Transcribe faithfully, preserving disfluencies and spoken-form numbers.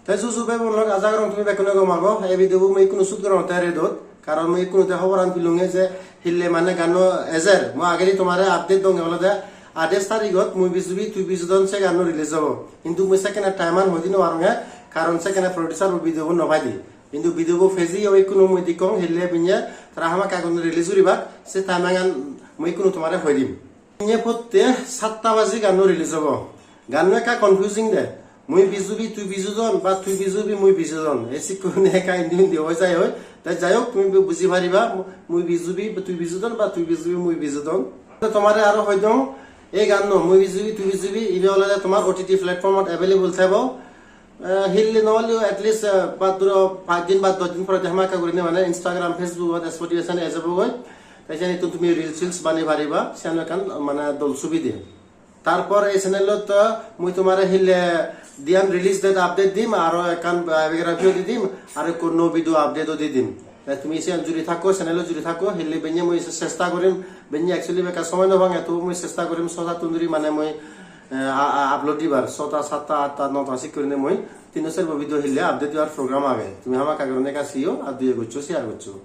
Te juju bhei bon lok, aja gorong tumi bekkune gom ago. Ei video bo mui ikkunu shoot gorongotte redot, karon mui ikkunu te hoboran pelunge je hille mane ganno ejer. Mui agedi tomare update donge olode atais tarigot Mui Bijubi Tui Bijudon se ganno release obo. Hintu mui sekkene time an hoi di no paronge, karon sekkene producer bo video bo no pai di. Hintu video bo page o ikkunu mui dekkong hille binne tara hamakkai guri release guribak, se time an mui ikkunu tomare hoi dim. Inye potte satta baji ganno release obo. Ganno ekka confusing de. Mui bijubi, tui bijudon, ba tui bijubi, mui bijudon. Ei sikkune ekka indi undi oi jai oi. Te jai hok, tumi bu-, buji pariba, mui bijubi, tui bijudon, ba tui bijubi, mui bijudon. Te tomare aro hoi dong, ei ganno, Mui Bijubi, Tui Bijubi, ibe olode tomar O T T platform ot available thebo. Eh, hille no oleyo at least, eh, bad duro pach din ba dos din pore de hamakkai gurinei mane Instagram, Facebook ot, Spotify sene ejebogoi. Te senittun tumi reels, reels banei pariba, siyan ekkan mane dol subide. Tarpor ei channel ot to mui tomare hille diyan release date update dim, aro ekkan biography o di dim, aro ekko nuo video update o di dim. Te tumi siyan juri thakko, channel o juri thakko, hille benne mui chesta gorim, benne actually bekka somoy no pange, tobu mui chesta gorim so sattun duri mane mui, eh, a-, a-, upload dibar, sota, satta, atta, nota sik gurinei mui tinno serbo video hille update dibar program age. Tumi hamakkai gurinei ekka siyo, ar duye goccho, share goccho.